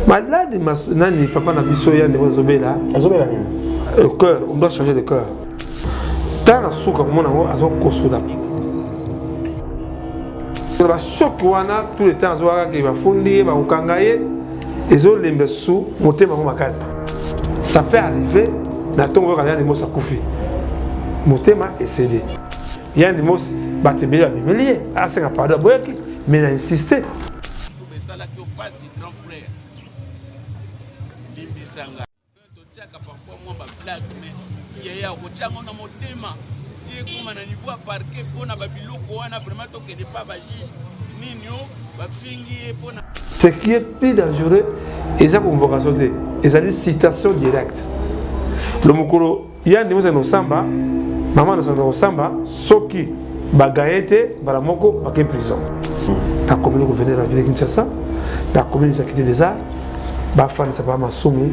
Malade nani papa na biso ya ndeko azobela. Azobela nini? Le cœur, on doit changer de cœur. Tala na suka komona yango azokosola. Ba choc wana tout le temps azwaka ke bafundi ye bakokanga ye ezolemba su motema yango makasi. Ça peut arriver na ntongo oyoka yandi mosi akufi motema esede yandi mosi bato ebele babimeli ye asenga pardon aboyaki mais na insiste. Esalaki yo pasi grand frère limbisa nga totiaka parfois mwa ba blague mais yaya okotia yango na motema ti ekoma na niveau ya parquet mpo na babiloko wana vraiment tokende pa ba juge nini o bafingi ye mpo na Ce qui est plus dangereux, eza convocation te, ezali citation directe. Le mokolo ya ndenge ozali kosamba, mama na kosamba soki bagaye te mbala moko bake prison. Na commune gouverneur ya ville Kinshasa, na commune Sakite des Arts, bafandisa papa Masumu,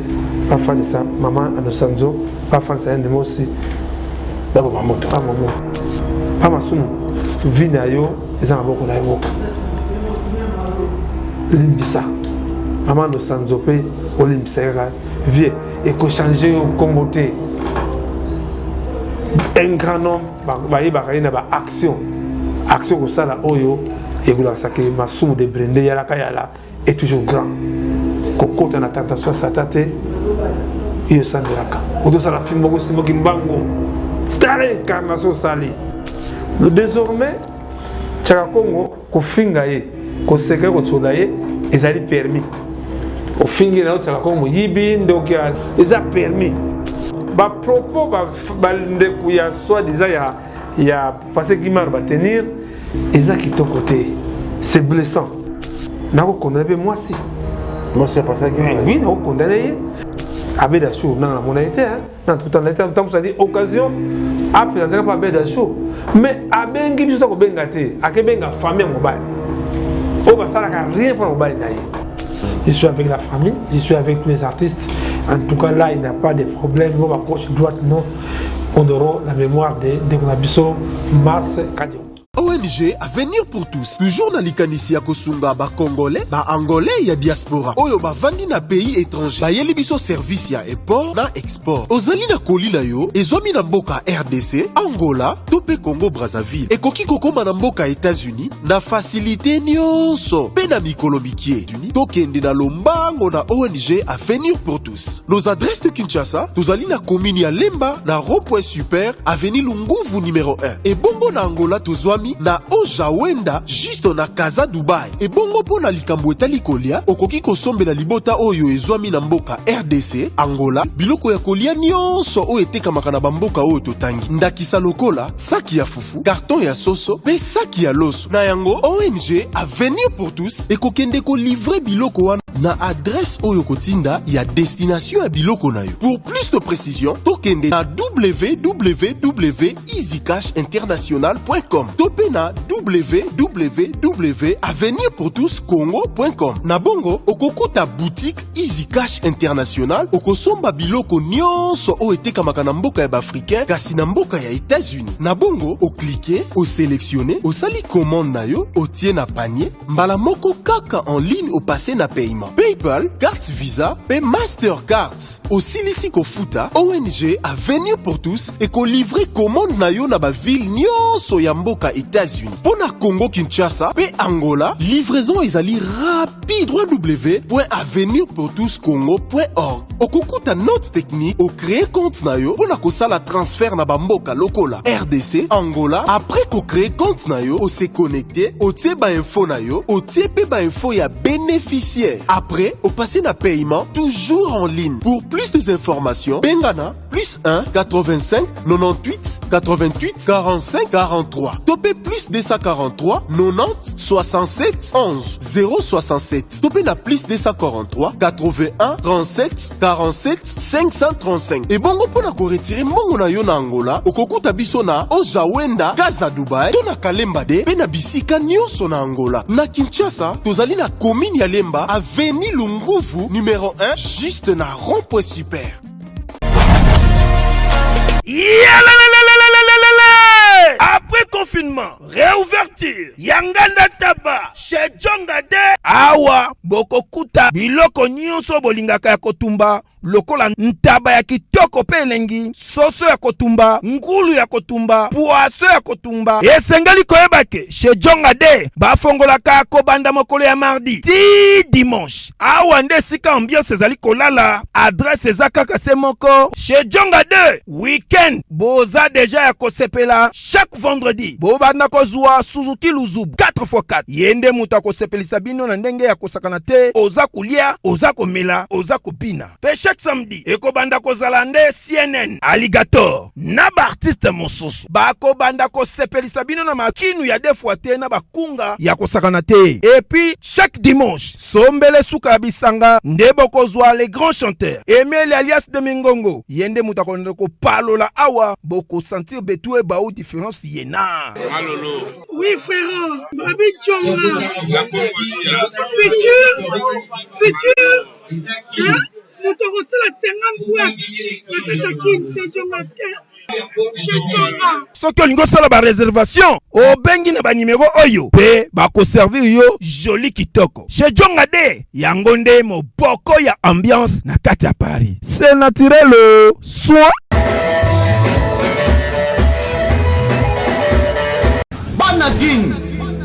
bafandisa mama Anosanzo, bafandisa Yande Mosi, baboma moto. Papa Papa Masumu, vie na yo eza maboko na yo moko. Limbisa mama Anosanzo mpe olimbisa kaka vie ekochange yo nkombo te. Un grand homme bayebaka ye na ba action action kosala oyo ekolakisa ke Masumu de Brende yalaka yala est toujours grand. Kokota na tentation ya Satan te, yo osambelaka otosala film moko osimboki mbango, tala incarnation osali. Désormais Chaka Kongo kofinga ye, koseka ye, kotsola ye ezali permis. Ofingi na yo Chaka Kongo moyibi, ndoki, eza permis. Ba propos bandeko ya soi disant ya Pasteur Guimard ba tenir eza kitoko te, c'est blessant. Nako condamner pe mwasi. Mwasi ya Pasteur Guimard? Oui, nako condamner ye. Abed Achour nanga namona ye te, hein. Na tukutana ye te, ntango mosusu occasion apresentaka mpe Abed Achour, mais abengi biso ta kobenga te, akebenga famille ya mobali oyo basalaka rien mpona mobali na ye. Je suis avec la famille, je suis avec tous les artistes. En tout cas, là, il n'y a pas de problème. On va gauche, droite, non. Honorons la mémoire de ndeko na biso Mars Kadio. ONG Avenir pour tous, toujours na likanisi ya kosunga ba Congolais, ba Angolais ya diaspora oyo bavandi na pays étranger, bayeli biso service ya import na export. Ozali na koli na yo ezwami na mboka RDC, Angola to pe Congo Brazzaville, ekoki kokoma na mboka États-Unis na facilité nyonso pe na mikolo mikie. Tokende na lombango na ONG Avenir pour tous. Nos adresses de Kinshasa, tozali na commune ya Lemba na rond-point super avenue Lunguvu numéro 1. Ebongo na Angola tozwami na Ojawenda juste na Casa Dubai. Ebongo mpo na likambo etali kolia, okoki kosombela libota oyo ezwami na mboka RDC, Angola, biloko ya kolia nyonso oyo etekamaka na bamboka oyo totangi. Ndakisa lokola saki ya fufu, carton ya soso pe saki ya loso. Na yango, ONG Avenir pour tous ekokende kolivre biloko wana na adresse oyo kotinda ya destination ya biloko na yo. Pour plus de précision, tokende na www.easycashinternational.com to pe na www.avenirpourtouscongo.com. Na bongo okokuta boutique Easy Cash International, okosomba biloko nyonso oyo etekamaka na mboka ya baafricain kasi na mboka ya États-Unis. Na bongo oklike, oselectionne, osali commande na yo, otie na panier mbala moko kaka en ligne, opasse na paiement PayPal, carte Visa pe Mastercard. Osilisi kofuta, ONG Avenir pour tous ekolivre commande na yo na baville nyonso ya mboka États-Unis. Mpo na Congo Kinshasa pe Angola, livraison ezali rapide. www.avenirpourtouscongo.org. Okokuta note technique, ocree compte na yo mpo na kosala transfert na bamboka lokola RDC, Angola. Après kocree compte na yo, ose connecte, otie bainfo na yo, otie mpe bainfo ya bénéficiaire. Après opasse na paiement, toujours en ligne. Pour plus d'informations, bengana plus 1 85 98 88 45 43 to pe plus 243 90 67 11 067 to pe na plus 243 81 37 47 535. Ebongo mpo na koretire mbongo na yo na Angola, okokuta biso na Ojawenda, Casa Dubai to na Kalemba de mpe na bisika nyonso na Angola. Na Kinshasa tozali na commune ya Lemba, avenue Lunguvu numéro 1, juste na rond-point super. Après. Déconfinement, réouverture ya nganda taba chez Djonga de awa bokokuta biloko nyonso bolingaka ya kotumba lokola ntaba ya kitoko mpe elengi, soso ya kotumba, ngulu ya kotumba, poisson ya kotumba. Esengeli koyeba ke chez Djonga de bafongolaka kobanda mokolo ya mardi ti dimanche. Awa nde esika ambiance ezali kolala. Adresse eza kaka se moko chez Djonga 2. Weekend boza deja ya kosepela. Chaque vendredi bobanda kozwa Suzuki Luzubu 4x4. Ye nde moto akosepelisa bino na ndenge ya kosakana te. Oza kolia, oza komela, oza kobina. Mpe chaque samedi ekobanda kozala nde CNN Alligator na baartiste mosusu bakobanda kosepelisa bino na makinu ya deux fois te na bakunga ya kosakana te. Et puis chaque dimanche sombele suka ya bisanga nde bokozwa les grands chanteurs Emile alias de Mingongo. Ye nde moto akolanda kopalola awa, bokosentir betu ebau différence ye na Malolo. Oui frérot, Babi Djonga. La Congolia. Futur, futur, hein? Moto akosala 50 boîte na kati ya Kin, c'est Djonga chez Djonga. Soki olingi osala ba réservation, obengi na banimero oyo mpe bakoservir yo joli kitoko. Chez Djonga de yango nde moboko ya ambiance na kati ya Paris. C'est naturel soin. Bana Kin,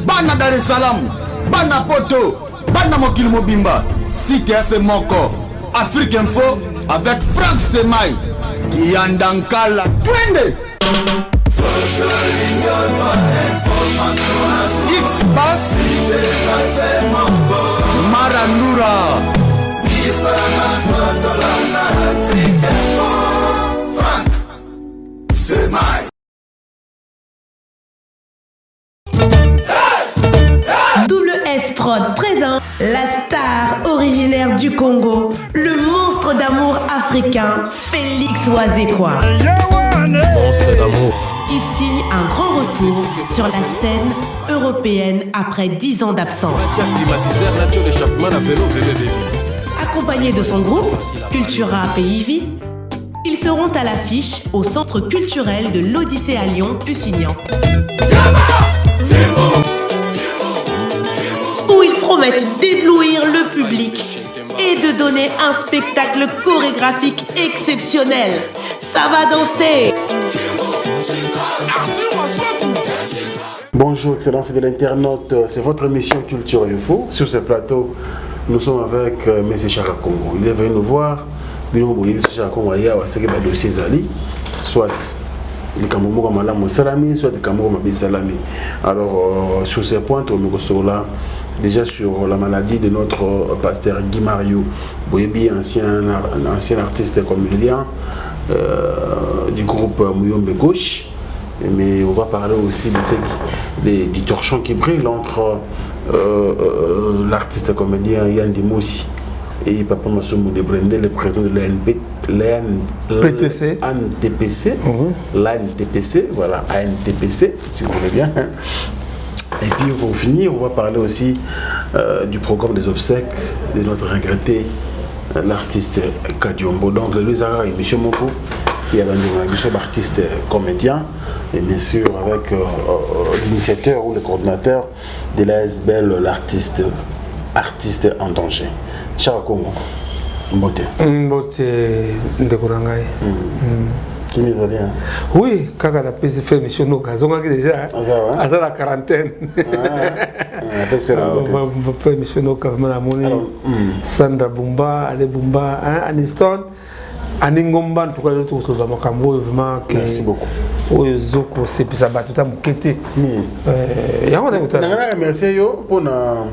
bana Dar es Salaam, bana Poto, bana mokili mobimba, site ya se moko, Afrique Info avec Franck Semai, Kiyanda Nkala, twende! X-Bass, Marandura, Franck Semai. Double S Prod présente la star originaire du Congo, le monstre d'amour africain, Félix Wazekwa. Monstre d'amour. Qui signe un grand retour sur la scène européenne après 10 ans d'absence. Accompagné de son groupe, Cultura PIV, ils seront à l'affiche au centre culturel de l'Odyssée à Lyon, Pusignan. Où ils promettent d'éblouir le public et de donner un spectacle chorégraphique exceptionnel. Ça va danser! Bonjour, excellent fidèle internaute. C'est votre émission Culture Info. Sur ce plateau, nous sommes avec euh, M. Chaka Congo. Il est venu nous voir. Bino boyebi Chaka Congo aya aseki ba dossier ezali soit likambo moko malamu esalami, soit likambo moko mabe esalami. Alors euh, sur ce point, tokomi déjà sur la maladie de notre euh, pasteur Guy Mario Boyebi, ancien, ancien artiste comédien euh, du groupe Muyombe Gauche. Mais on va parler aussi de ce qui, du torchon qui brûle entre euh, euh, l'artiste comédien Yann Dimosi et Papa Masumu de Brende, le président de l'ANP, PTC. ANTPC, l'ANTPC, voilà, ANTPC, si vous voulez bien. Et puis pour finir, on va parler aussi euh, du programme des obsèques de notre regretté euh, l'artiste Kadiombo. Donc le Zara et Monsieur Moko, qui est un artiste comédien, et bien sûr avec euh, l'initiateur ou le coordinateur de l'ASBL, l'artiste artiste en danger. Chaka Congo, mbote. Mbote ndeko na ngai. Kimi ezali hein? Oui, kaka napesi fe mission noka azongaki déjà aza na quarantaine. Fe mission noka vraiment namoni Sandra Bumba, Ale Bumba, hein, Aniston, Ani Ngomba, en tout cas tokoloba makambo oyo vraiment ke Merci beaucoup. Oyo ezokosepisa bato ta moke te. Yango nanga na remercier yo mpona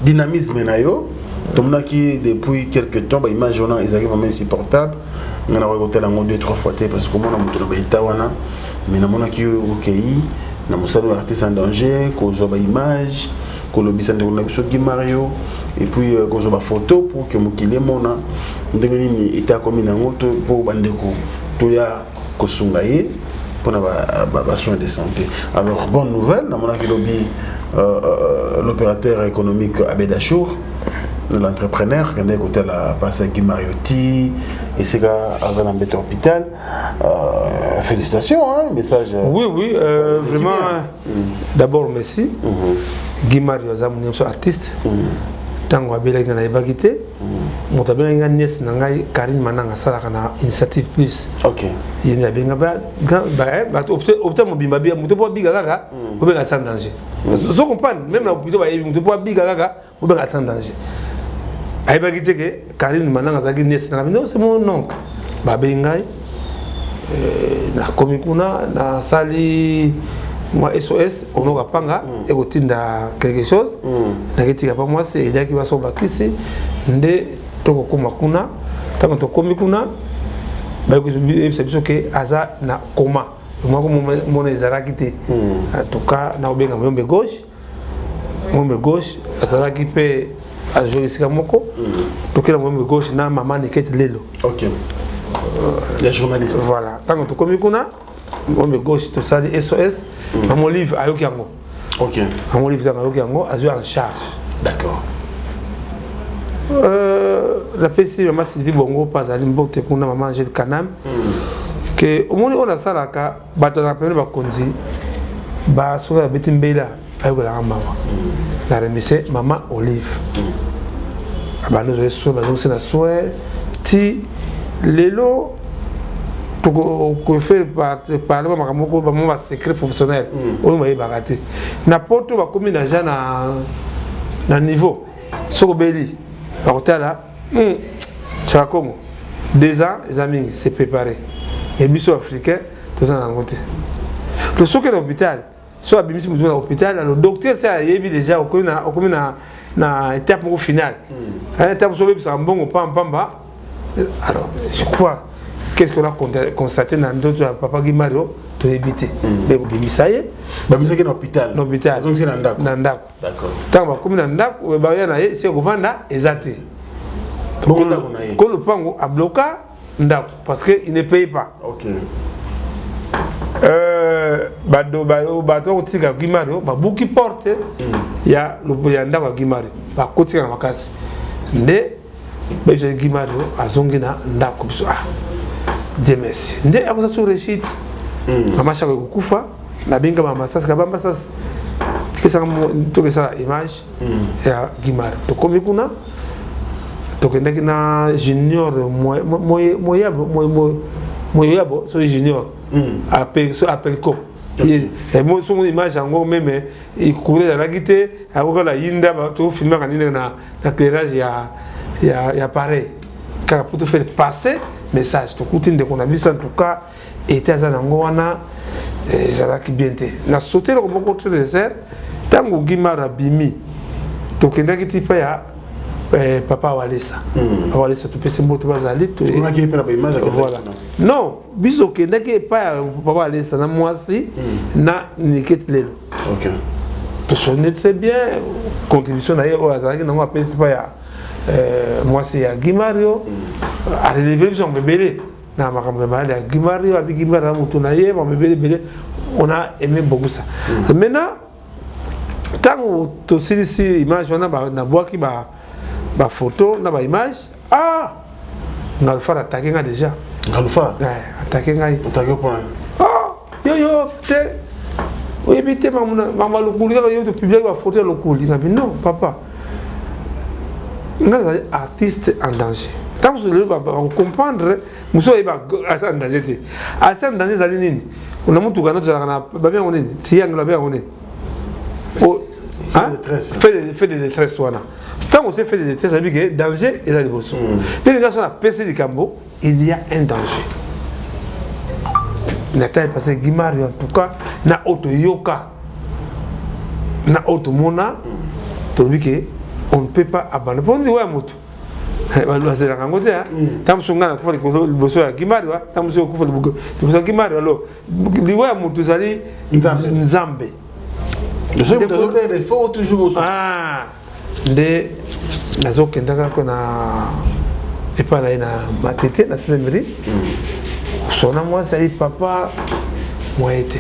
dynamisme na yo. Tomonaki depuis quelque temps baimage wana ezalaki vraiment insupportable. Nga nakoki kotala yango deux trois fois te parce que komona moto na baeta wana, mais namonaki yo okei na mosala oyo artiste en danger, kozwa baimage, kolobisa ndeko na biso Guy Mario, et puis euh, kozwa bafoto pour que mokili emona ndenge nini eta akomi nango to mpo bandeko toya kosunga ye mpona basoins de santé. Alors bonne nouvelle, namonaki lobi euh, euh, l'opérateur économique Abed Achour L'entrepreneur kende kotala pasi ya Guy Mariotti esika aza na mbeto hôpital. Félicitations, hein, message. Oui, vraiment d'abord merci. Guy Mario aza moninga biso artiste. Ntango abelaki nga, nayebaki te. Moto abengaki nga, nièce na ngai Karine Mananga, asalaka na Initiative Plus. Ye nde abenga bato hôpital mobimba, moto mpo abiga kaka, obenga sans danger. Ozo comprendre, même na hôpital bayebi moto mpo abiga kaka, obenga sans danger. Ayebaki te ke Karine Mananga azalaki nièce na ngai. Non, c'est mon oncle. Babengi ngai, nakomi kuna, nasali mwa SOS onoka panga ekotinda quelque chose. Naketika pa mwasi eliaki baso bakisi nde tokokóma kuna. Ntango tokomi kuna, bayebisa biso ke aza na coma. Moko mona ezalaki te. En tout cas, nakobenga Moyombe Gauche. Moyombe Gauche azalaki mpe azwaki esika moko. Tokela Moyombe Gauche na mama Nikete lelo. Ok, les journalistes. Voilà, ntango tokomi kuna, Moyombe Gauche, tosali SOS, mama Olive ayoki yango. Mama Olive ntango ayoki yango, azwi en charge. Napesi mama Sylvie Bongo mpo azali mbote kuna, mama Angele Kanam, ke omoni oyo nasalaka, bato azalaka pembeni, bakonzi basoki babeti mbela, ayokelaka mawa. Na remise mama Olive, abandi ozwa soin, bazongisi na soin ti lelo. Tokofaire parler bamakambo moko, bamo basecret professionnel oyo bayebaka te. Na poto bakomi na na niveau, soki obeli, bakotala Tshaka Congo, 2 ans eza mingi, c'est préparé. Mais biso africain toza na yango te. To soki na hôpital, so abimisi motu na hôpital, alors docteur se ayebi déjà okomi na étape moko finale, étape so obebisaka mbongo pambapamba. Alors je crois, qu'est-ce qu'on a constaté na ndoto ya papa Guy Mario, toyebi te. Mpe kobimisa ye. Babimisaki na hôpital? Na hôpital. Azongisi na ndako? Na ndako. Ntango bakomi na ndako, baya na ye esi kovanda eza te. Bongo ndako na ye? Ko lopango abloka ndako parce que il ne paye pas. Bato bakotika Guy Mario, babuki porte ya ndako ya Guy Mario, bakotika na makasi nde bayebisa Guy Mario azongi na ndako. Biso, ah, Dieu merci, nde akosa sur réussite. Mama Shako ekokufa, nabenga mama Sasi Kabamba. Sasi pesanga tokesala image ya Guy Mario. Tokomi kuna, tokendaki na Junior Moyabo, so Junior Apelco, songo image yango même couleur ezalaki te, akokala yinda. Tofilmaka nini na éclairage ya pareil kaka po tofaire passer message. Tokuti ndeko na biso, en tout cas ete aza nango wana ezalaki bien te. Na saute eloko moko très nécessaire. Ntango Guy Mario abimi, tokendaki ti mpa ya papa Walesa. Papa Walesa, topesi mbote, bazali. Voilà, non, biso okendaki epai ya papa Walesa na mwasi na Nikete lelo. Tosoni très bien, contribution na ye oyo azalaki nango apesi mpa ya mwasi ya Guy Mario. Arelever biso yango ebele na makambo ya maladi ya Guy Mario. Abi Guy Mario na motu na ye, makambo ebele ebele. On a aimé beaucoup ça. Maintenant, ntango tosilisi image wana, nabwaki bafoto na baimage. Ah, Ngalufar atake nga déjà. Ngalufar? Atake ngai. Atake point? Ah, yo yo te, oyebi te makambo ya lokuli kaka yo topubliaki bafoto ya lokuli. Ngabi non, papa, nga nazali artiste en danger. Ntango mosusu lelo bakocomprendre, mosusu oyeba aza en danger te. Aza en danger ezali nini? Na motuka na tozalaka na babengango nini? Triangle, babengango nini? Feu de détresse wana. Ntango ose feu de détresse, oyebi ke danger eza liboso. Mpe linga so napesi likambo, il y a un danger natali, parce que Guy Mario, en tout cas na oyo toyoka, na oyo tomona, tolobi ke on ne peut pas abandonner mpo nini oya moto bazelaka yango te. Ntango mosusu ngai nakufa liboso ya Guy Mario, ntango mosusu okufa liboso ya Guy Mario. Alors liwa ya moto ezali Nzambe. Nde nazokenda kaka na epai na ye na Matete na Sesemeri, sona mwasi ayi papa moye te.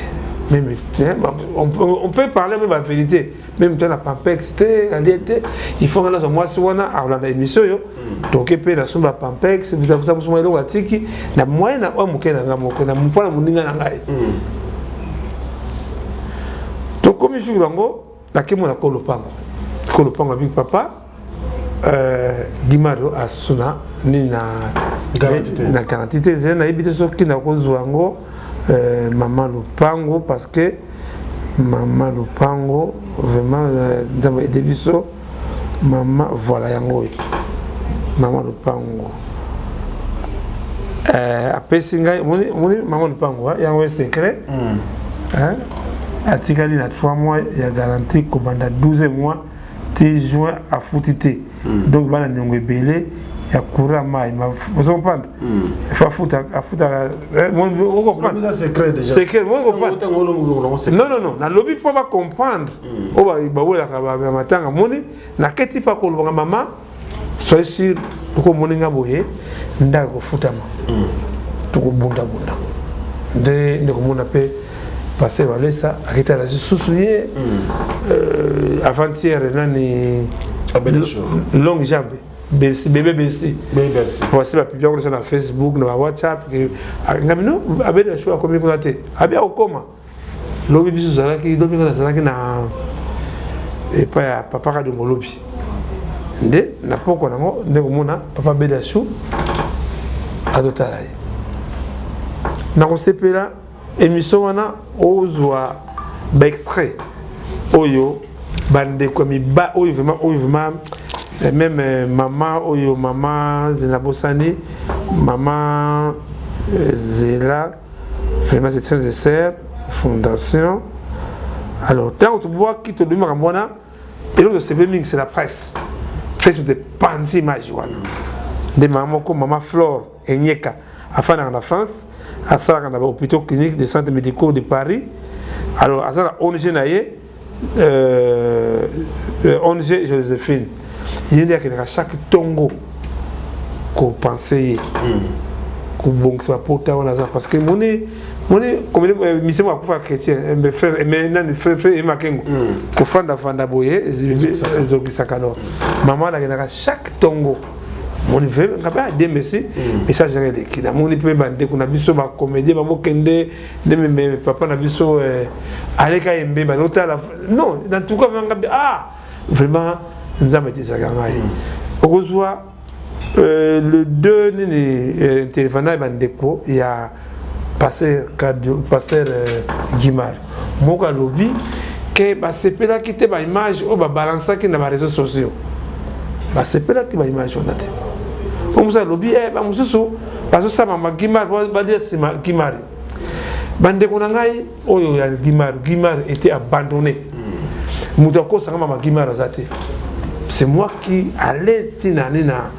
Même, hein, on peut parler même la vérité. Même toi, la Pampex, te, alie te, il faut que nazwa mwasi wana akolanda émission oyo. Toke mpe nasomba Pampex, mosoma eloko atiki na moyen na oyo moke na ngai moko, na mpo na moninga na ngai. Tokomi jour yango, nakemona ko lopango. Ko lopango abiki papa, Gimaro asuna nini na na garantie te, ezali nayebi te soki nakozwa yango. Mama Lupango, parce que mama Lupango vraiment nzambe aide biso mama, voilà yango oyo mama Lupango apesi ngai, omoni mama Lupango yango ye secret. Atikali na 3 mois ya garantie kobanda 12 mois ti juin afuti te. Donc bana niongo ebele ya courant, mai, ozo comprendre, il faut afuta, afutaka, ocomprendre secret, non non non, nalobi mpo bacomprendre oyo bawelaka matanga. Moni naketi mpa kolobaka mama, soyez sûr, okomoni nga boye, ndako kofutama, tokobundabunda nde ndekomona mpe pasteur Walesa akitala lisusu ye avant-hier nani longue jambe bébé Bercy, voici bapublier yango na Facebook, na baWhatsApp. Ngai no abeli ashu akomi kuna te, abi akokoma lobi. Biso tozalaki lobi, nga nazalaki na epai ya papa Kadongo lobi nde na poko nango nde komona papa Beli Ashu azotala ye. Nakosepela émission wana ozwa baextrait oyo bandeko ya miba oyo vraiment, oyo vraiment même mama oyo, mama Zela Bosani, mama Zela, vraiment c'est très nécessaire fondation. Alors ntango tobwaki, tolobi makambo wana, eloko tosepeli mingi, c'est la presse. Presse de panzi image wana nde mama moko, mama Flore Enyeka, afandaka na France, asalaka na bahôpitaux cliniques de centres médicaux de Paris. Alors aza na ONG na ye, ONG Joséphine. Ye nde akendaka chaque ntongo kopanse ye, kobongisa bapota wana aza, parce que moni moni mise moko akufa chrétien, frère nani, frère Emakengo, kofandafanda boye ezokisaka. Alors mama nakendaka chaque ntongo, moni nga mpe ademesi message yanga eleki. Namoni mpe bandeko na biso bacomédien bamokende nde papa na biso aleka yembe banotala. Non, en tout cas nga ah vraiment nzambe etezaka ngai. Okozwa le 2 nini téléphone na bandeko ya pasteur pasteur Gimar moko alobi ke basepelaki te baimage oyo babalansaki na baréseaux sociaux, basepelaki baimage wana te. Oyo mosusu alobi bamosusu bazosala Gimar balia nsima Gimari. Bandeko na ngai oyo ya Gimar, Gimar était abandonné, moto akosanga mama Gimar aza te. C'est moi qui allais ntina nini na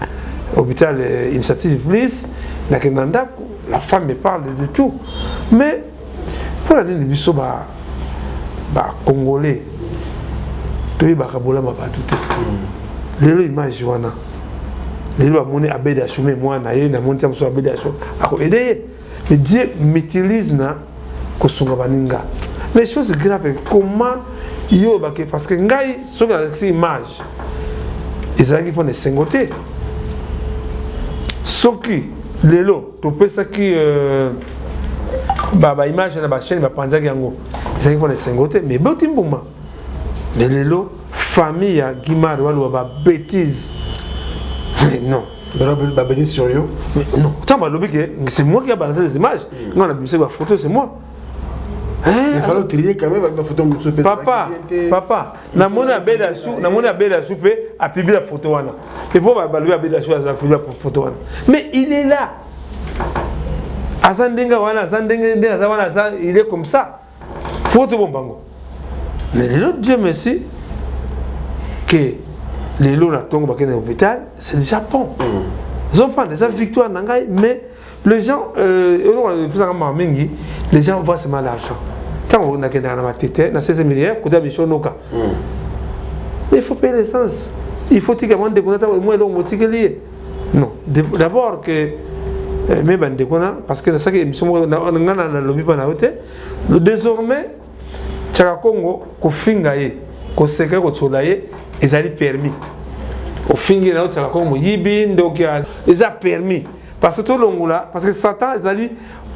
hôpital Initiative Plus, nakende na ndako, la femme me parle de tout. Mais mpona nini biso bacongolais toyebaka bolama bato te? Lelo image wana, lelo bamoni Abedi Ashume mwana ye, namoni ta mosusu Abedi Ashu akoaider ye. Mais Dieu m'utilise na kosunga baninga. Mais chose grave, comment yo bake? Parce que ngai soki nalakisi image, ezalaki mpona esengo te. Soki lelo topesaki baimage na bachaîne, bapanzaki yango, ezalaki mpona esengo te, mais boti mbuma. Mais lelo famille ya Gimar baloba babêtise, non. Babêtise sur yo? Mais non, ntango balobi ke c'est moi qui a balancé les images, nga na bimisaki bafoto, c'est moi. Il fallait trier quand même bafoto mosusu. Papa, papa, namoni Abeli Asu, namoni Abeli Asu mpe apublier la photo wana, epo balobi Abeli Asu apublier photo wana. Mais il est là, aza ndenge wana, aza ndenge ndenge aza wana, aza, il est comme ça, faut tobombango. Mais lelo, Dieu merci ke lelo na ntongo bakende na hôpital, c'est déjà bon. Ozomprendre eza victoire na ngai. Mais les gens, eloko epesaka mawa mingi, les gens voient seulement l'argent. Ntango nakendaka na Matete na 16 milliard kota mission noka, mais il faut payer l'essence, il faut tika mwa ndeko nata mwa eloko motikeli ye. Non, d'abord que Eh, mais bandeko wana parce que nasalaki émission moko nga nalobi mpa na yo te. Désormais Chaka Congo, kofinga ye, koseka ye, kotsola ye ezali permis. Ofingi na yo Chaka Congo moyibi, ndoki, eza permis parce que tolongola, parce que Satan ezali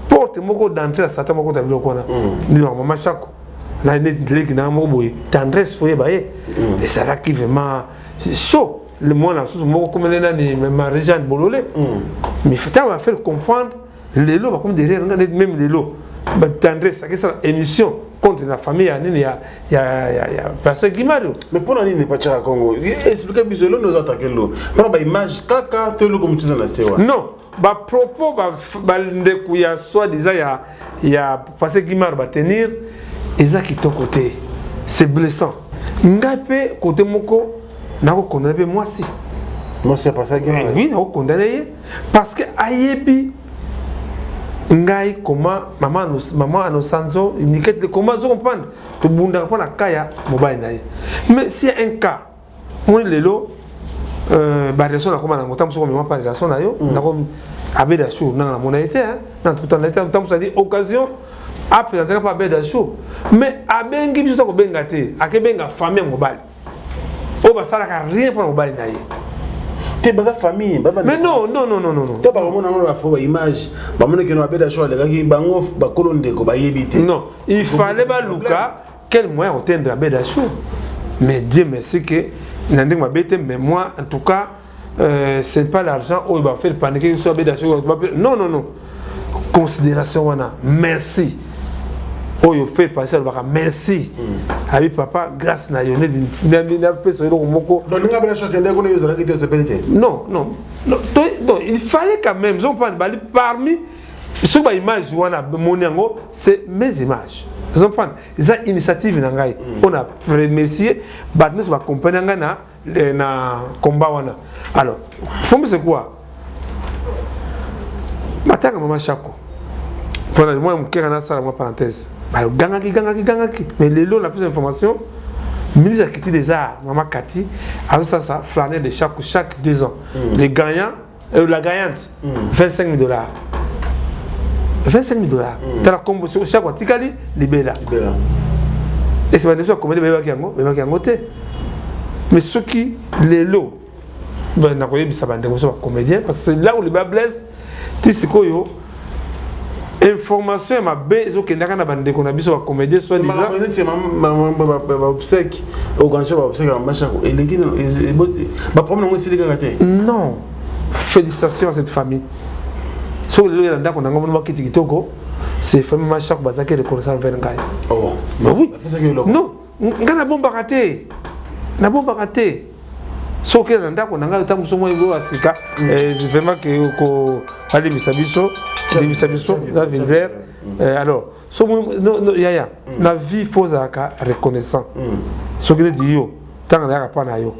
porte moko d'entrée ya Satan moko ta biloko wana. Ndimaka mama Chako na leki na moko boye, tendresse foye baye ezalaki vraiment chaud. Le mwana mosusu moko komele nani, Marie-Jeanne Bolole, mais ntango bafaire comprendre lelo bakomi derrière nga. Même lelo tendresse akesala émission contre la famille ya nini ya pasteur Gimario. Mais mpona nini pachaka Congo? Explique biso eloko ozo attaquer lo mpona baimage kaka to eloko mosusu eza na se wana? Non, bapropos bandeko ya soi-disant ya pasteur Gimario batenir eza kitoko te, c'est blessant. Ngai mpe kote moko nakokondane mpe mwasi. Mwasi ya pasteur Gimario? Oui, nakokondane ye parce que ayebi ngai comment mama Anosanzo Nikete, comment ozo comprendre, tobundaka mpo na ka ya mobali na ye. Mais si y a un cas moni lelo barelation nakoma nango, ntango mosusu komema mpa relation na yo nako abeda jour nanga namona ye te, na tukutana ye te. Ntango mosusu adi occasion apresentaka mpo abeda jour, mais abengi biso ta kobenga te, akebenga famille ya mobali oyo basalaka rien mpona mobali na ye. Te, baza famille. Mais non, non, non, non, non. Te, bakomona yango na bafo baimage, bamoni keno abeda show alekaki bango bakolo ndeko bayebi te. Non, il fallait baluka quel moyen kotendre abeda show. Mais Dieu merci que na ndenge mabe te. Mais moi, en tout cas, c'est pas l'argent oyo bafaire paniquer so abeda show. Non, non, non, considération wana, merci oyo fait passer alobaka merci abi papa, grâce na yo napesa eloko moko. Ndenge abeda show akende kuna, yo ozalaki te, osepeli te? Non, non, non, non, il fallait quand même ozocomprendre, bali parmi soki baimage wana moni yango, c'est mes images, ozocomprendre, eza initiative na ngai mpona remercier bato nyonso bakompane ngai na combat wana. Alors fombe, c'est quoi matanga mama Chako mpona mwana mokeka, nasala mwa parenthèse. Bagangaki, gangaki, gangaki, mais lelo na plus information, ministre ya culture des arts, mama Kati, azosala flâner de chaque 2 ans. Les gagnants, la gagnante, 25 000 $, 25 000 $. Tala kombo chaque atikali libela. Ese bandeko ya comédie bayebaki yango, bayebaki yango te. Mais soki lelo nakoyebisa bandeko biso bacomédien, parce que c'est là où le bât blesse. Ti sikoyo information ya mabe ezokendaka na bandeko na biso bacomédien soit disant. Neti baobsèques, organisation baobsèques ya mama eleki, baproblème yango esili kaka te. Non, félicitations à cette famille. Soki lelo ya ndako nango moni bakiti kitoko, c'est famille Machak, bazalaki reconnaissant envers ngai. Mais oui, non, ngai nabombaka te, nabombaka te. Soki na ndako na ngai ntango mosusu mwa oyo ya sika, vraiment ke balimbisa biso, limbisa biso na vulgaire. Alors so yaya na vie, faut ozalaka reconnaissant. Soki neti yo, ntango nayaka mpa na yo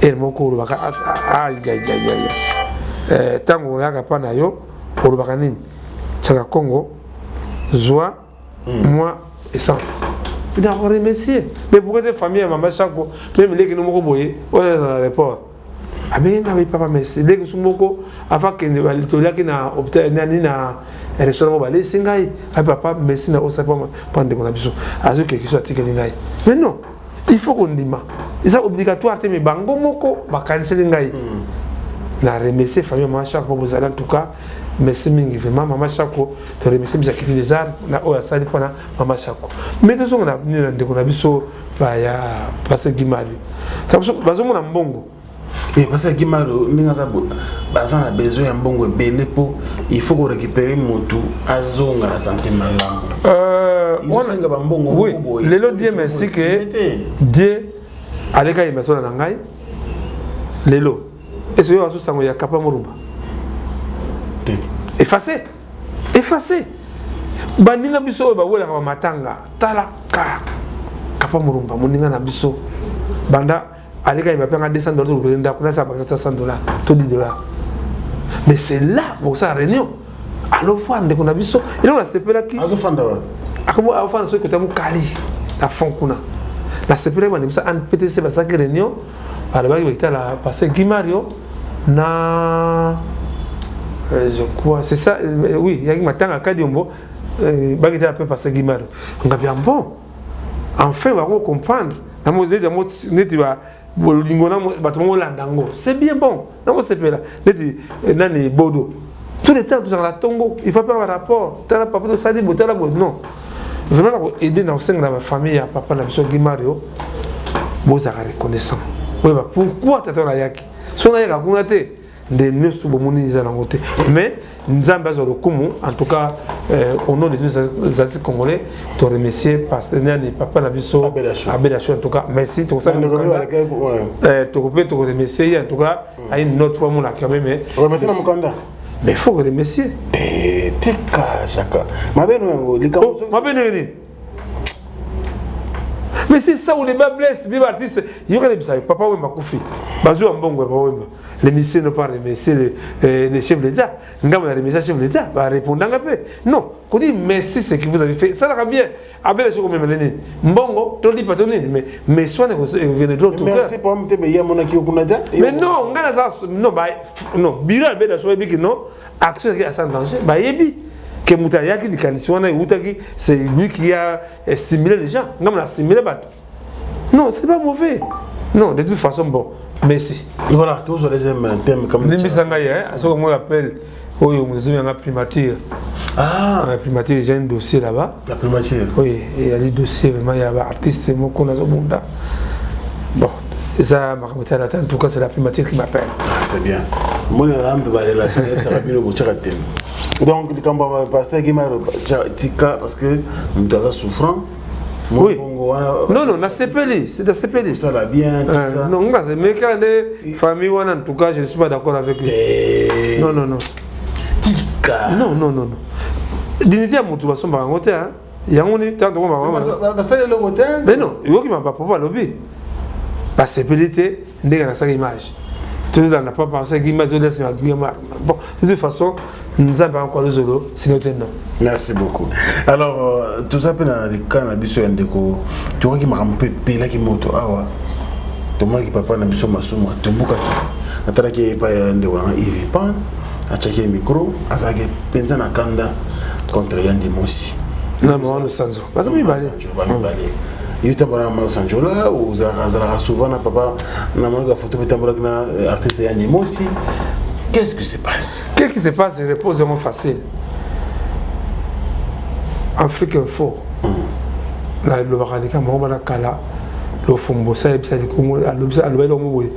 ere moko, olobaka ayayayaya. Ntango oyaka mpa na yo, olobaka nini? Tiaka Congo, zwa mwa essence na remercier. Mais pourquoi te famille ya mama Chako, même leki no moko boye oyo aza na report, abengi nga papa merci. Leki mosusu moko afa kende, toliaki na hôpital nani, na restaurant moko, balesi ngai abi papa merci na osali mpo ndeko na biso azwi quelque chose atikeli ngai. Mais non, il faut kondima, eza obligatoire te, mais bango moko bakaniseli ngai na remercier famille mama Chako mpo bozali. En tout cas, merci mingi vraiment mama Chako. Toremercier biso akiti des arts na oyo asali mpona mama Chako. Mais tozonga na nini, na ndeko na biso ya pasteur Gimari, bazomona mbongo. Pasteur Gimari, ndenge aza, baza na besoin ya mbongo ebele mpo il faut korécupérer motu azonga na santé malamu. Ezosenga bambongo. Oui, lelo Dieu merci que Dieu aleka yemba sona na ngai lelo. Ese oyo azosango ya Kapa Morumba effacé, effacé. Baninga biso oyo bawelaka bamatanga, tala ka Kapa Morumba, moninga na biso, banda aleka yemba mpe anga 200 $, tokokende ndako nasala bakisa ta 100 $ to 10 $. Mais c'est là bokosala réunion alofa ndeko na biso. Eloko nasepelaki, azofanda afanda soki kota mokali na fond kuna. Nasepelaki bandeko biso ANPTC basalaki réunion, balobaki bakitala pasteur Gimario na Je crois c'est ça, oui, yaki matanga Kadiombo, bakitala mpe pasteur Guy Mario. Ngabi ya bon, enfin bako comprendre neti bolingo na bato bango olanda yango, c'est bien bon, nakosepela neti nani bodo tout le temps tozalaka na ntongo, il faut faire rapport, tala papa tosali boye, tala boye. Non, vraiment nako aider na kosenga na bafamille ya papa na biso Guy Mario, bozalaka reconnaissant, oyeba pourquoi tata wana ayaki. So nayaka kuna te nde nyonso bomoni eza nango te, mais Nzambe azwa lokumu. En tout cas, au nom de nous les artistes congolais, to remercier nani papa na biso Abel Acho. En tout cas merci, tokosala tokope tokoremercier ye. En tout cas ayi note po amona quand même. Remercier na mokanda. Mais il faut remercier. Tika Chaka, mabe no yango likambo. Mabe ndenge nini? Mais c'est ça où les bas blessent, les artistes. Il y a papa Wemba kufi. Bazou mbongo papa Wemba. Les ministres n'ont pas remercié les chefs de l'État. Ngambo a remercié chef de l'État, va répondre un peu. Non, qu'on dit merci ce que vous avez fait. Ça va bien. Abel ce qu'on me nini. Mbongo, to lipa to nini, mais soin de droit tout. Merci pour me te ya mona ki okuna ta. Mais non, ngana ça non ba non, bira abel so ebi ki non, action qui a sans danger. Ba yebi que muta yaki likanisi wana eutaki, c'est lui qui a stimulé les gens. Ngambo a stimulé bato. Non, c'est pas mauvais. Non, de toute façon, bon, merci. Voilà, tous les aiment un thème comme Limbisa ngai, hein, ce qu'on appelle oyo moto yanga primature. Ah, la primature, j'ai un dossier là-bas. La primature. Oui, il y a des dossiers vraiment, il y a un artiste moko nazobunda. Bon, ça makambo etala en tout cas c'est la primature qui m'appelle. Ah, c'est bien. Moi, na ambe ba relation ça va bien au thème. Donc likambo ya pasteur Guy Mario tika parce que moto aza souffrant. Oui. Non, non, nasepeli, c'est nasepeli. Ça va bien, tout ça. Non, nga mais quand les famille wana, en tout cas, je ne suis pas d'accord avec lui. Non, non, non. Tika. Non, non, non, non. Dignité ya moto basombaka yango te, hein. Yango ni tanto ko ba. Basali eloko te. Mais non, yoki ma papa balobi. Basepeli te ndenge nasala image. Tout le monde n'a pas pensé qu'il m'a donné ma Bon, de toute façon, Nzambe encore le zolo, sinon non. Merci beaucoup. Alors, tout ça peut dans le cas na biso ya ndeko, tu vois qui m'a rampe pela ki moto awa. To moi qui papa na biso masumu atomboka. Natalaki epai ya ndeko na Yves Pan, atiaki micro, azalaki penza na kanda contre Yandi Mosi. Na Mawano Sanzo. Baza mibale. Mibale. Yo tambola na Mawano Sanzola, ozalaka souvent na papa na monaka photo pe tambolaki na artiste Yandi Mosi. Qu'est-ce qui se passe? Qu'est-ce qui se passe? Réponse vraiment facile. Afrique Info. Na lobaka likambo moko bana kala lofombo sayebisa likongo alobisa aloba eloko moko boye.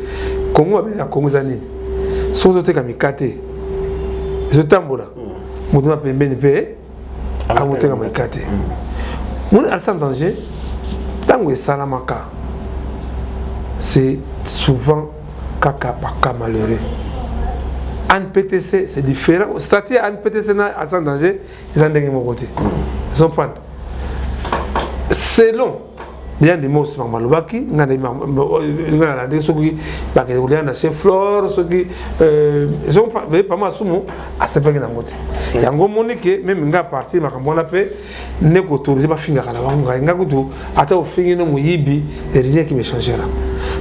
Kongo babengaka Kongo eza nini? Soki ozoteka mikate ezotambola, moto na pembeni mpe akoteka mikate. Moni Alsa danger ntango esalamaka, c'est souvent kaka baka malheureux. ANPTC, c'est différent. Statut ANPTC na Alsa danger eza ndenge moko te. Ozomprendre selon bien des mots makambo alobaki nga na ndenge soki bakende kolia na chez Flore, soki pama asumu asepaki nango te. Yango omoni ke meme nga partir makambo wana mpe nde koautorize bafingaka na bango. Ngai nga kutu ata ofingi no moyibi, rien qui me changera.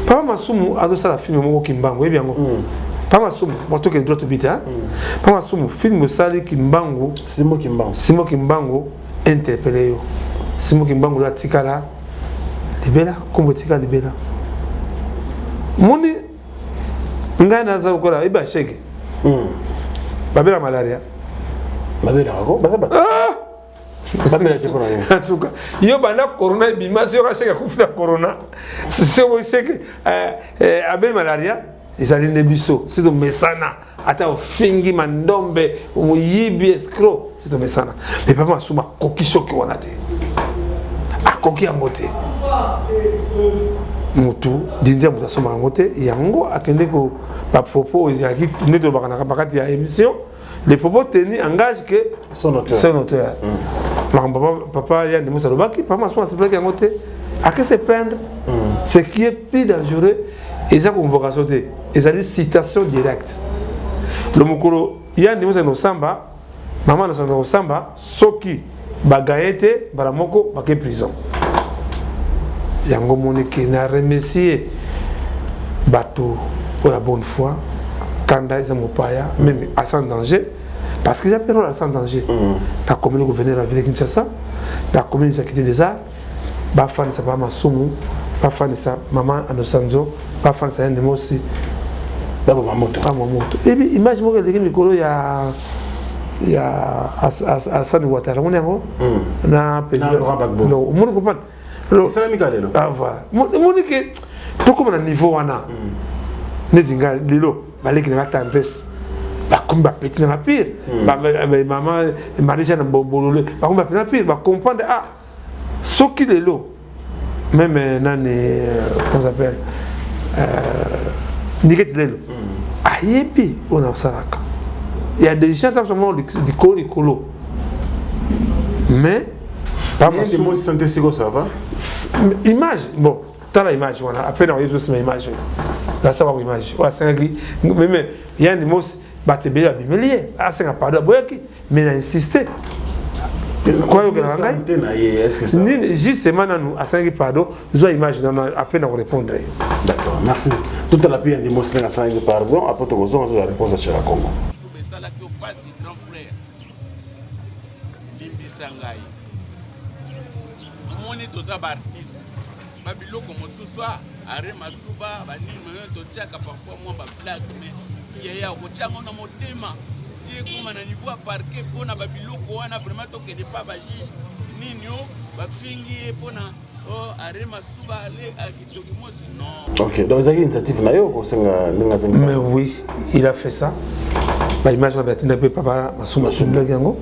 Papa Masumu azosala film moko Kimbangu, oyebi yango? Papa Masumu motoke droit tobita. Papa Masumu film osali Kimbangu, Simo Kimbangu, Simo Kimbangu interpellé yo. Simo Kimbangu atikala libela, kombo etikala libela. Moni ngai naza lokola oyeba shege babela malaria. Babelaka ko baza bato babela te mpona nini? En tout cas yo banda corona ebima, soki asheke akufi na corona, soki sheke abeli malaria, ezali nde biso si tomesana. Ata ofingi mandombe moyibi escroc, si tomesana. Mais papa Masumu akoki soki wana te, akoki yango te. Motu dindi ya moto asombaka yango te. Yango akende ko bapropos ezalaki nde tolobaka na bakati ya émission, les propos tenus engage que son auteur. Son auteur. Makambo papa Yandi Mosi alobaki, papa Masumu asepelaki yango te, ake se plaindre. Ce qui est plus dangereux eza convocation te, ezali citation directe. Le mokolo Yandi Mosi akende kosamba, mama na sanza kosamba, soki bagaye te mbala moko bake prison. Yango moniki na remercier bato oyo ya bonne foi. Kanda eza mopaya, même à sans danger. Parce que j'appelle à sans danger. La commune gouverneur de la ville de Kinshasa, la commune de Sakiti des Arts, bafanisa papa Masumu, bafanisa maman Anosanzo, bafanisa Yande Mosi. Baboma moto. Baboma moto. Et puis image moko eleki mikolo ya ya Alassane Ouattara omoni yango na Laurent Gbagbo. Omoni comprendre. Esalami kaka lelo. Ah voilà. Omoni ke tokóma na niveau wana neti nga lelo baleki nanga tendresse bakomi bapeti nanga pire, mama Marie Jeanne Bolole bakomi bapeti nanga pire, bacomprendre. Ah, soki lelo même nani, comment s'appelle, Niketi lelo ayebi oyo nasalaka. Il y a des gens ntango likolo likolo, mais Santé siko, ça va. Image, bon, tala image wana, après na oyebi osima image oyo nasala ko image oyo asengaki même Yandi Mosi, bato ebele babimeli ye, asenga pardon, aboyaki, mais na insiste koyokelaka ngai nini. Justement, nanu asengaki pardon, zwa image nanu, après na korépondre ye. D'accord, merci. Tout à la puis Yandi Mosi ndenge asalaki pardon, après tokozonga la réponse ya Chaka Congo. Esalaki yo mpasi, grand frère, limbisa ngai. Omoni, toza baartiste, babiloko mosusu are masuba banini oyo totiaka parfois mwa bablague, mais yaya okotia yango na motema ti ekóma na niveau ya parquet mpona babiloko wana. Vraiment, tokende pa bajuge nini o bafingi ye mpona are masuba ale akitoki mosi, non. Ok, donc ezalaki initiative na yo kosenga ndenge asengi? Mais oui, il a fait ça. Baimage na batinda mpe papa Masumu asundaki yango.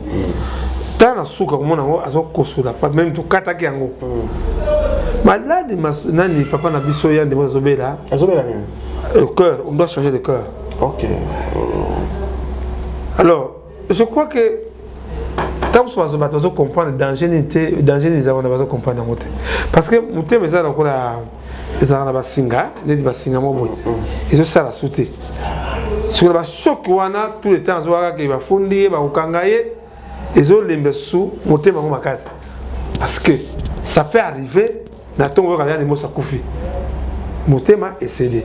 Tala na suka komona yango azokosola même tokataki yango maladi nani papa na biso ya ndemo azobela. Azobela nini? Le cœur, on doit changer de cœur. Alors je crois que ntango mosusu bato bazocomprendre danger nini te, danger nini eza wana, bazocomprendre yango te, parce que motema eza lokola ezalaka na basinga, neti basinga moko boye ezosala su te. Soki na bachoc wana tout le temps azwaka kaka bafundi ye, bakokanga ye, ezolemba su motema yango makasi, parce que ça peut arriver na ntongo oyoka yani mosi akufi, motema esede.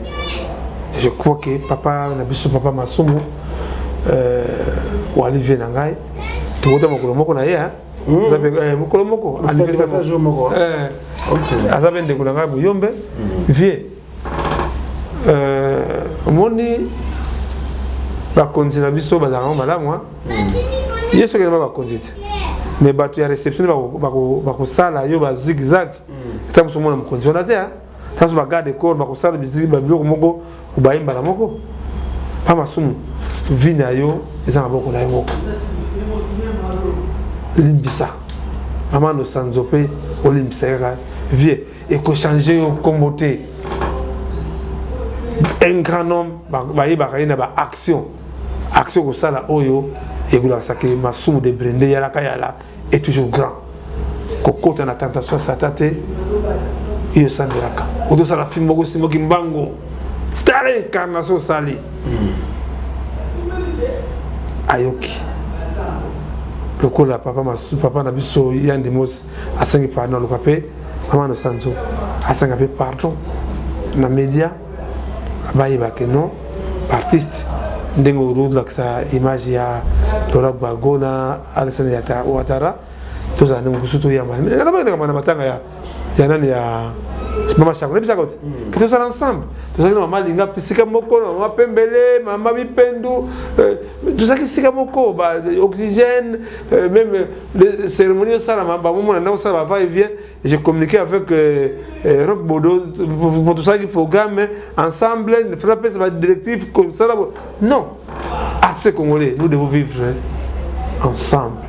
Je crois que papa na biso, papa Masumu, wali vie na ngai, tokota mokolo moko na ye, mokolo moko aza mpe ndeko na ngai Boyombe. Vie, omoni bakonzi na biso bazalaka ngo malamu. Ye soki eza bakonzi te, mais bato ya réception bakosala yo ba zigzag. Ata mosu omona mokonzi wana te, ata mosu bagarde corps bakosala babiloko moko, obaye mbala moko. Pa Masumu, vie na yo eza maboko na yo moko. Limbisa mama Nosanzo mpe olimbisa kaka vie, ekochange yo nkombo te. Un grand homme bayebaka ye na baaction, action kosala oyo ekolakisaka masumu de brende yalaka yala est toujours grand. Kokota na tentation ya Satan te. Iyo osambelaka, otosala film moko osimoki mbango, tala incarnation osali. Ayoki lokola papa Masu, papa na biso Yandi Mosi asengi pardon, aluka mpe mama Nosanzo asenga mpe pardon na média, bayebake non artiste ndenge olakisa image ya Laurent Gbagbo na Alassane Ouattara. Tozala ndenge mosusu toyamba na matanga ya nani, ya mama Chako. Nayebisaka oti ke tozala ensemble, tozalaki na mama Linga esika moko, na mama Pembele, mama Bipendu, tozalaki esika moko, ba oxygène, même cérémonie osalama, bamomona ndako osala ba va et vient. J'ai communiqué avec Rock Bodo pour tout ça qui programme ensemble, frapper sa directive comme ça. Non, artistes congolais, nous devons vivre ensemble.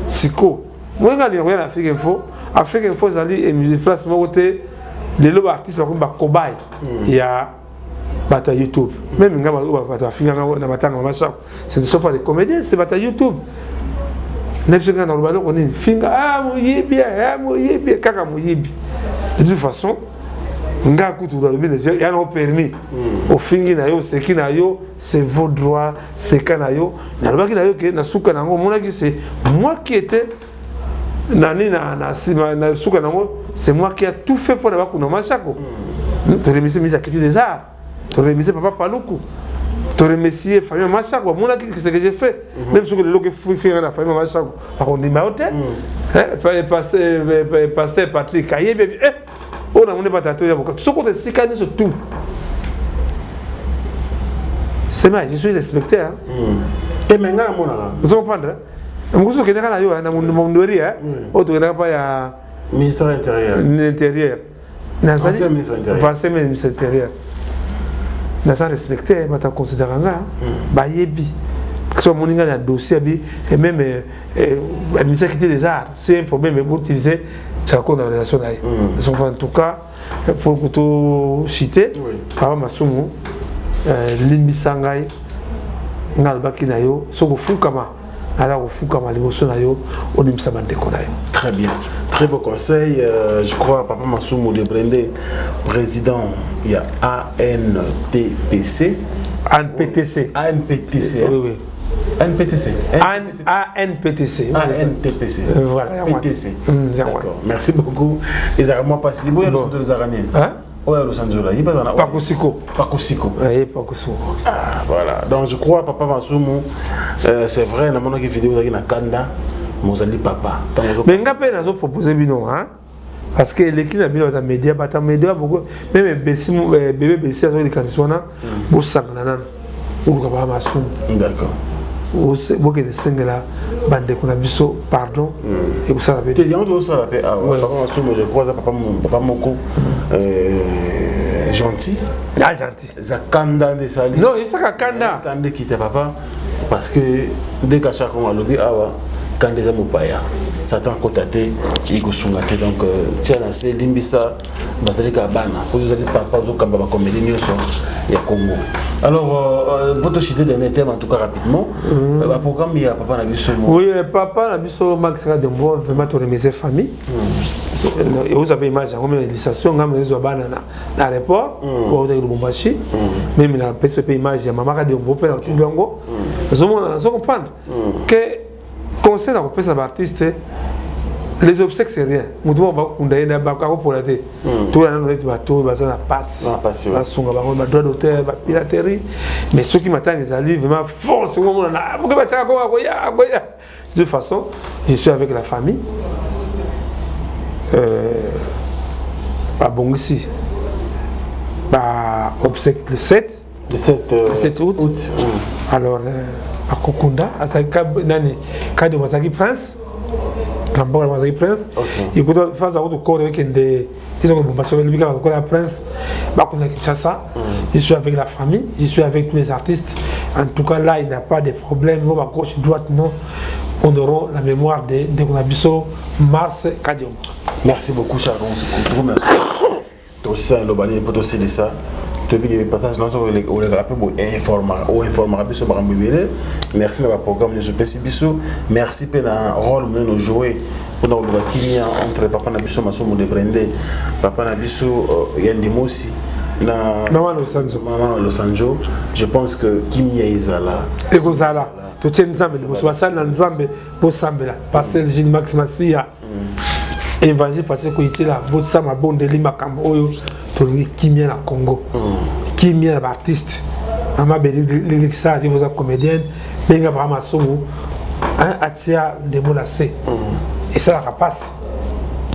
Siko, moi nga linga na Afrique Info, Afrique Info ezali émission place moko te. Lelo ba artiste bakomi ba cobaye ya bato ya YouTube. Même nga bato afinganga na matanga mama Chako, ce ne sont pas des comédiens, c'est bato ya YouTube. Na biso nga naloba eloko nini? Finga, ah, moyibi, ah, moyibi, kaka moyibi. De toute façon nga kutu nalobi ya na permis, ofingi na yo, oseki na yo, c'est vos droits, seka na yo. Nalobaki na yo ke na suka na yango omonaki, c'est moi qui était nani na nsima na suka nango, c'est moi qui a tout fait mpona bakuna mama Chako. Toremercie mise akiti des arts, toremercie papa Paluku. To remercier famille Mama Chako, bamonaki ce que j'ai fait. Même soki lelo okefinga na famille Mama Chako, bakondima yo te. Pasteur Patrick ayebi abi eh oyo namoni ba tata ya boka soki ota esika nyonso tout. C'est vrai, je suis respecté. Hein. Te me ngai namonaka. Ozo comprendre? Mokosi okendaka na yo na mondori oyo tokendaka pa ya ministère intérieur. Intérieur. Nazali ancien ministre intérieur. Naza respecté, bato aconsidéraka nga, bayebi. So amoni nga na dossier abi et même ministère qui des arts, c'est un problème pour utiliser Tchako na relation na ye. Donc en tout cas, pour to citer, Papa Masumu, limbisa ngai, nga alobaki na yo, soki ofukama, naza kofukama liboso na yo, olimbisa bandeko na yo. Très bien. Très beau conseil. Je crois Papa Masumu de Brende, président, il y a ANTPC. ANPTC. ANPTC. Oui, oui. NPTC. ANPTC. ANTPC. Voilà. PTC. D'accord. Merci beaucoup. Et ça moi pas si bon, il y a Hein? Ouais, Los Angeles. Il passe dans Pakosiko. Pakosiko. Oui, Pakosiko. Ah, voilà. Donc je crois Papa Masumu, c'est vrai, na monaki vidéo na kanda, mozali papa. Mais nga pe nazo proposer bino hein. Parce que l'équipe na bino ba média, ba média beaucoup même Bessi bébé Bessi azo likanisi wana bosangana nanu. Oluka Papa Masumu. D'accord. Bokende sengela bandeko na biso pardon ekosala pe te yango tozosala pe awa Papa Masumu, je crois aza papa papa moko gentil. Ah, gentil. Eza kanda nde esali. Non, esaka kanda. Kanda ekita papa parce que nde Kachaka Kongo alobi awa kanda eza mopaya. Satan akota te, ekosunga te. Donc tia na se, limbisa bazali kaka bana. Oyo ozali papa ozokamba bakomedi nyonso ya Congo. Alors, pour te citer dernier thème, en tout cas rapidement, ba programme ya papa na biso. Oui, papa na biso Max Kadembo, vraiment to remercier famille. Et vous avez image, on met l'illustration, on met les bana na aéroport, on a Lubumbashi. Même na PSP image ya mama Kadembo pe na Tulongo. Zo comprendre que conseil na kopesa ba artiste, les obsèques c'est rien. Mutu moko bakunda ye na bakopola te. Tola nano neti bato oyo baza na passe, basunga bango ba droit d'auteur, ba piraterie. Mais soki matanga ezali vraiment force, omona na moke batiaka konga koya koya. De toute façon, je suis avec la famille. Babongisi ba obsèque le 7. Le 7, le 7 août. Août. Alors, akokunda azalaki nani Kadima azalaki prince na mboka azalaki prince. Ekuta phase ya kore ekende ezoko Lubumbashi lobi kaka lokola prince bakunda Kinshasa. Je suis avec la famille, je suis avec tous les artistes. En tout cas là, il n'y a pas de problème, ba gauche droite non. Honorons la mémoire de ndeko na biso Mars Kadiombo. Merci beaucoup Charon, merci. Tosisa loba nini mpo tosilisa toyebi passage nyonso olekaka mpe oinformaka biso makambo ebele. Merci na baprogramme nyonso opesi biso. Merci mpe na rôle monene ojoue mpona koluka kimia entre papa na biso Masumu de Brende, papa na biso Yandi Mosi na mama Losanzo. Mama Losanzo, je pense que kimia ezala. Ekozala. Totie Nzambe liboso, basali na Nzambe bosambela. Pasteur Gilles Max Masia, évangile parce que koyitela bosama bondeli makambo oyo tolingi kimia na Congo, kimia na baartiste. Mama Beli Likisa boza comédienne, benga Papa Masumu atia ndembo na se esalaka mpasi.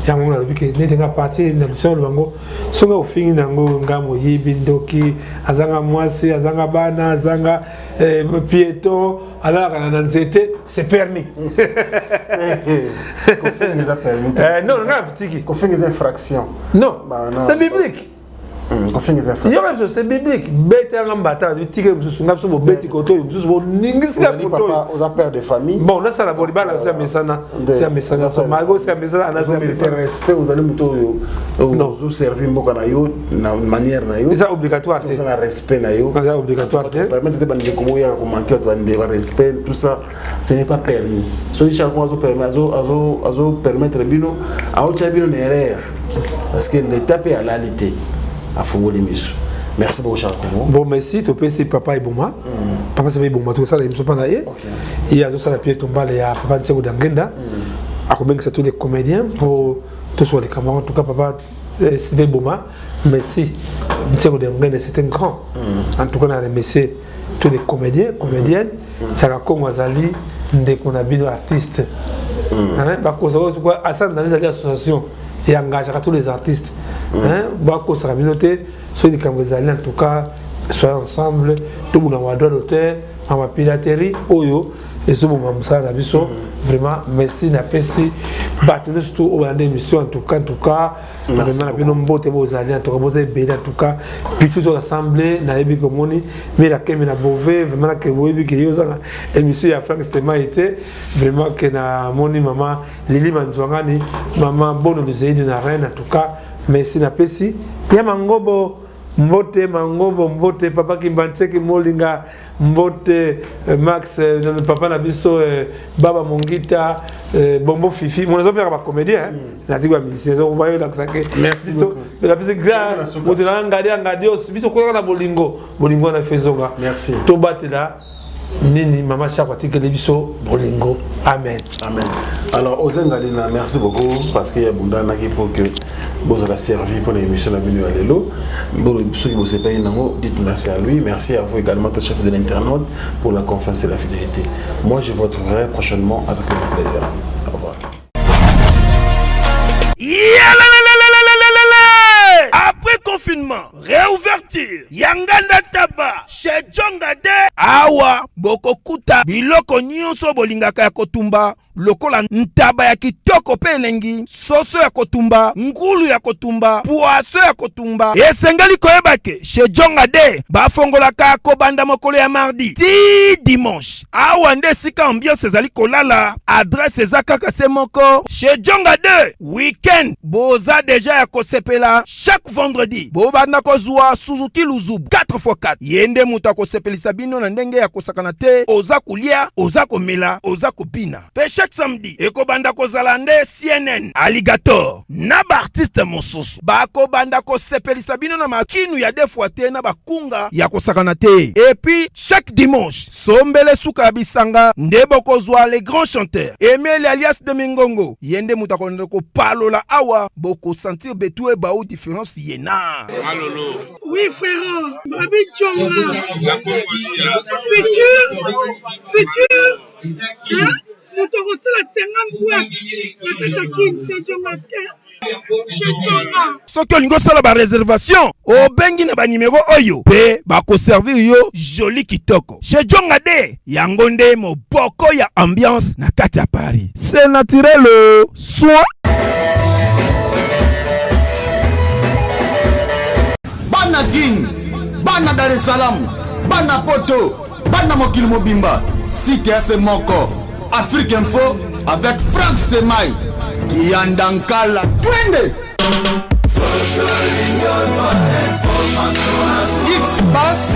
Yango nalobi ke neti nga parti na biso bango soki ofingi nango nga moyibi, ndoki, azanga mwasi, azanga bana, azanga piéton, alalaka na nzete, c'est permis. Kofinga eza permis. Non, nga tiki. Kofinga eza infraction. Non, Bah, non. c'est biblique. Kofinga eza infraction. Yo biso c'est biblique. Betanga mbata tike mosusu nga biso bobeti koto oyo mosusu boningisika Ozali koto oyo. papa, oza père de famille. Bon, nasala bo libala osi ya mesana, osi ya mesana, so malgré osi ya mesana anasi ya Ozomérite mesana. respect, ozali moto oyo ozoservi mboka na yo na manière na yo. Eza obligatoire te. Oza na respect na yo. Eza obligatoire te. Permettre te bandeko boyaka komanke bato bande ba respect, tout ça ce n'est pas permis. Soki chacun azo permettre bino, aotia bino na erreur parce que l'état mpe alali te, afungoli miso. Merci beaucoup, Charles Congo. Bon, merci. Topesi papa Eboma, papa Sebe Eboma, tosala émission mpa na ye. Ye azosala pierre tombale ya papa Ntiako Dangenda, akobengisa tous les comédiens pour tosola likambo yango. En tout cas, papa Sylvain Boma, merci. Ntiako Dangenda, c'est un grand. En tout cas na remercier. Tous les comédiens, comédiennes, Chaka Kongo azali ndeko na bino artiste. Hein, bakosa oyo tukwa asala na ezali association et engageaka tous les artistes. Hein, bakosaka bino te soki likambo ezali en tout cas soyons ensemble tobuna ba droit d'auteur mama piraterie oyo ezoboma mosala na biso. Vraiment merci, napesi bato nyonso tu oyo balanda émission. En tout cas vraiment na bino mbote, bozali en tout cas boza ebele. En tout cas biso tozo assemblé, nayebi komoni mela kemi na bove. Vraiment nake boyebi ke yo ozanga émission ya Frank Stema ete vraiment ke namoni mama Lili Manzwangani, mama Bono Luzeidi na Reine. En tout cas merci, napesi ya Mangobo mbote, Mangobo mbote, papa Kimbantseki Molinga mbote, Max, papa na biso, baba Mongita, Bombo Fifi mon azopelaka bacomédien natiki bamusicien ezokobayolakisake biso. Napesi grand moto na ngadi ya ngadi oyo biso koyaka na bolingo, bolingo wana fe ezonga. Merci. Tobatela nini mama Chako atikeli biso, bolingo. Amen. Amen. Alors Ozengalina, merci beaucoup parce que ya bundanaki pour que bozala servi pour l'émission na bino ya lelo. Soki bosepeli nango, dites merci à lui. Merci à vous également, tout chef de l'internaute, pour la confiance et la fidélité. Moi, je vous retrouverai prochainement avec le plaisir. Au revoir. Yalalalalalalalala! Après confinement, réouverture ya Nganda Taba chez Jonga de awa, bokokuta biloko nyonso bolingaka ya kotumba lokola ntaba ya kitoko mpe elengi, soso ya kotumba, ngulu ya kotumba, poisson ya kotumba. Esengeli koyeba ke chez Jonga de bafongolaka kobanda mokolo ya mardi ti dimanche. Awa nde esika ambiance ezali kolala. Adresse eza kaka se moko, chez Jonga 2. Weekend boza deja ya kosepela. Chaque vendredi bobanda kozwa Suzuki Luzubu 4x4. Ye nde moto akosepelisa bino na ndenge ya kosakana te. Oza kolia, oza komela, oza kobina. Mpe chaque samedi ekobanda kozala nde CNN Alligator na baartiste mosusu bakobanda kosepelisa bino na makinu ya deux fois te, na bakunga ya kosakana te. Et puis chaque dimanche, sombele suka ya bisanga nde bokozwa les grands chanteurs Emile alias de Mingongo. Ye nde moto akolanda kopalola awa, bokosentir betu ebau différence ye na Malolo. Oui, frère, Babi Djonga. La Congolia. Futur, futur, hein? Moto akosala 50 boîte na kati ya Kin, c'est Djongaske. Chez Djonga. Soki olingi osala baréservation, obengi na banimero oyo mpe bakoservir yo joli kitoko. Chez Jonga de yango nde moboko ya ambiance na kati ya Paris. C'est naturel, soin. Bana Kin, bana Dar es Salaam, bana Poto, bana mokili mobimba, site ya se moko, Afrique Info avec Frank Semai Kiyanda Nkala. Twende X Pass.